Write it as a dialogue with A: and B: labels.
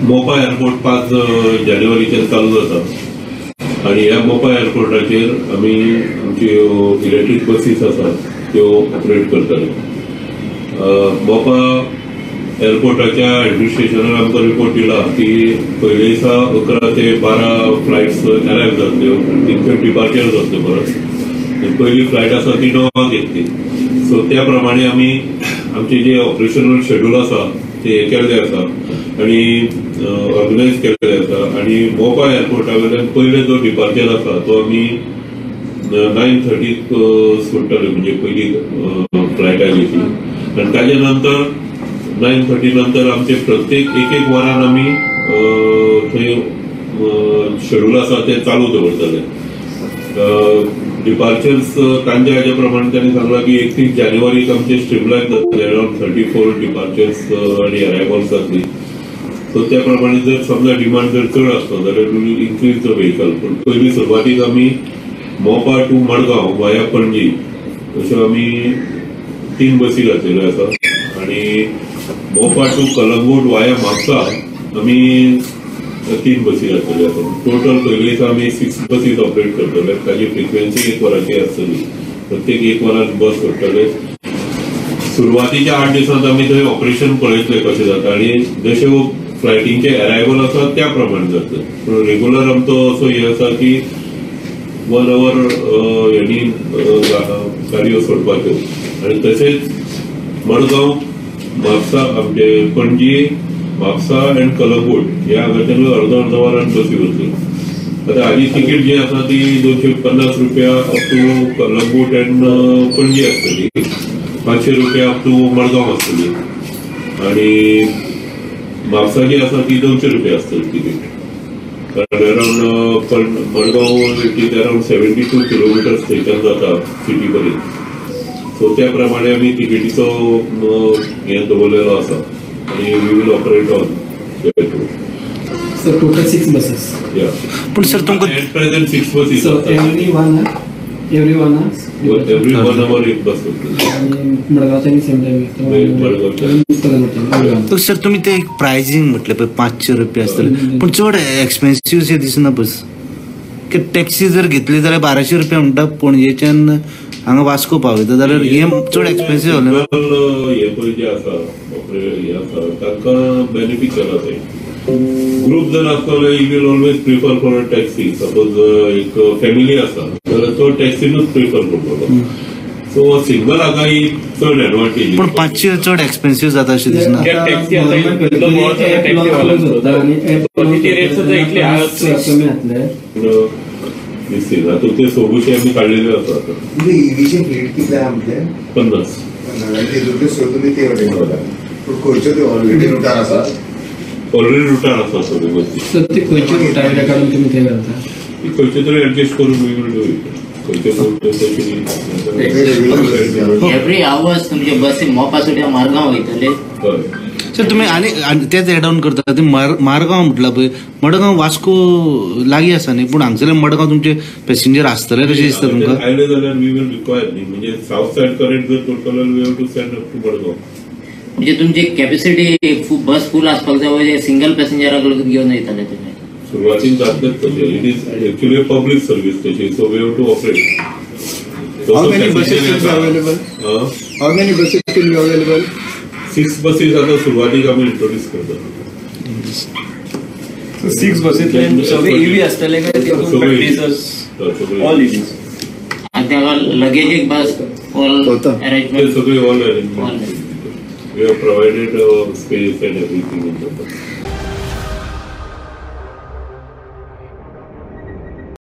A: Mopa airport 5 जानेवारीच्यान चालू जाता आनी ह्या मोपा एअरपोर्टाचेर आमी आमच्यो इलेक्ट्रीक बसीस आसात त्यो ऑपरेट करतले. मोपा एअरपोर्टाच्या एडमिनिस्ट्रेशनान आमकां रिपोर्ट दिला की पयले दिसा 11 ते 12 फ्लायट्स अरायव जातल्यो आनी तेंच्यो डिपार्चर जातल्यो परत. पयली फ्लायट आसा ती 9 येतली. सो त्या प्रमाणे आमी आमचे जे ऑपरेशनल शेड्यूल आसा ते हे केल्ले आसा आनी ऑर्गनायज केल्ले आसा. आनी मोपा एअरपोर्टा वयल्यान पयले जो डिपार्चर आसा तो आमी 9:30 सोडटले, म्हणजे पयली फ्लायट आयली ती. आनी ताजे नंतर 9:30 नंतर आमचे प्रत्येक एक एक वरान आमी थंय शेड्यूल आसा ते चालू दवरतले. डिपार्चर्स तांच्या हाज्या प्रमाणे तांणी सांगला की 31 जानेवारीक आमचे स्ट्रीमलायन जातले, अरावंड 34 डिपार्चर्स आनी अरायवल्स जातली. सो त्या प्रमाणे जर समजा डिमांड जर चड आसलो जाल्यार we will increase the vehicle. पूण पयली सुरवातीक आमी मोपा टू मडगांव वाया पणजी अश्यो आमी 3 बसी घातलेल्यो आसा आनी मोपा टू कलंगूट वाया म्हापसा आमी 3 बसी घातलेल्यो आसा. टोटल पयले दिसा आमी 6 बसीस ऑपरेट करतले. ताजी फ्रिक्वेन्सी 1 वराची आसतली, प्रत्येक 1 वरान बस सोडटले. सुरवातीच्या 8 दिसांत आमी थंय ऑपरेशन पळयतले कशें जाता आनी जशें फ्लायटींचे अरायवल आसा त्या प्रमाणे जातले. पूण रेगुलर आमचो असो हे आसा की 1 our हेणी गाडयो सोडपाच्यो. आनी तशेंच मडगांव म्हापसा आमचे पणजी म्हापसा आनी कलंगूट ह्या हांगाच्यान अर्द अर्द वरान बसी वतली. आतां हाजी तिकीट जी आसा ती 250 रुपया up to Calangute and Panaji आसतली, 500 रुपया अप टू मडगांव आसतली आनी म्हापसा जी आसा ती 200 रुपया आसतली तिकीट. कारण around Madgaon it is around 72 kilometres थंयच्यान जाता सिटी पर्यंत. सो त्या प्रमाणे आमी तिकेटीचो हें दवरलेलो आसा आनी we will operate on that route.
B: Sir total 6 buses.
A: या
C: पूण सर तुमकां
A: at present 6 buses.
B: Every 1
A: our एक बस
B: आणि मडगांवच्यानी सेम टायम.
C: सर तुमी ते एक प्रायजींग म्हटलें पळय 500 रुपया आसतले, पूण चड एक्सपेन्सीव शें दिसना बस. की टॅक्सी जर घेतली जाल्यार 1200 रुपया म्हणटा पणजेच्यान हांगा वास्को पावयता जाल्यार हें चड एक्सपेन्सीव जालें ना.
A: हे पळय जे आसा हे आसा तांकां बेनिफिशियल आसा. ग्रुप जर आसलो जाल्यार he will always prefer for a taxi. Suppose एक फॅमिली आसा जाल्यार तो टॅक्सीनूच प्रिफर करतलो. सो सिंगल हाका ही चड एडवांटेज.
C: पूण 500 चड एक्सपेन्सीव जाता अशें दिसना.
A: आतां ते सोबूशे आमी काडलेले आसा. आतां
D: ईव्हीचे रेट कितले आहा म्हटलें?
A: 50.
D: तितूंतले स तुमी ते वटेन वता, पूण खंयच्यो त्यो ऑलरेडी रुटार आसा?
A: ऑलरेडी रुटार आसा सगळ्यो बसी.
B: सर ते खंयच्या रुटार काडून तुमी ते घालता?
A: खंयचे तरी एडजस्ट करून we will do it. खंयचे
E: एवरी आवर्स तुमचे बसी मोपा सुद्दां मडगांव वयतले.
C: सर तुमी आनी तेच एड ऑन करता ते मारगांव म्हटलां पळय, मडगांव वास्को लागीं आसा न्ही, पूण हांगसरल्यान मडगांव तुमचे पॅसेंजर आसतले कशें दिसता तुमकां?
A: आयले जाल्यार we will require न्ही, म्हणजे सावथ सायड करेक्ट जर करतलो जाल्यार we have to send up to Madgaon.
E: म्हणजे तुमची कॅपॅसिटी बस फूल आसपाक जाय, सिंगल पॅसेंजराक घेवन वयतले तुमी?
A: सुरवातीक जातलेच तशें. It is actually public service तशी, so we have to operate.
D: How many buses will be available? How many buses will be available?
A: 6 buses आता सुरवातीक आमी इंट्रोड्यूस करतात.
F: 6 बसींतल्यान सगळे ईव्ही आसतले काय सगळे ऑल ईव्हीज?
E: आनी ताका लगेजीक बस ऑल अरेंजमेंट
A: सगळे all arrangement. We have provided space and everything in the bus.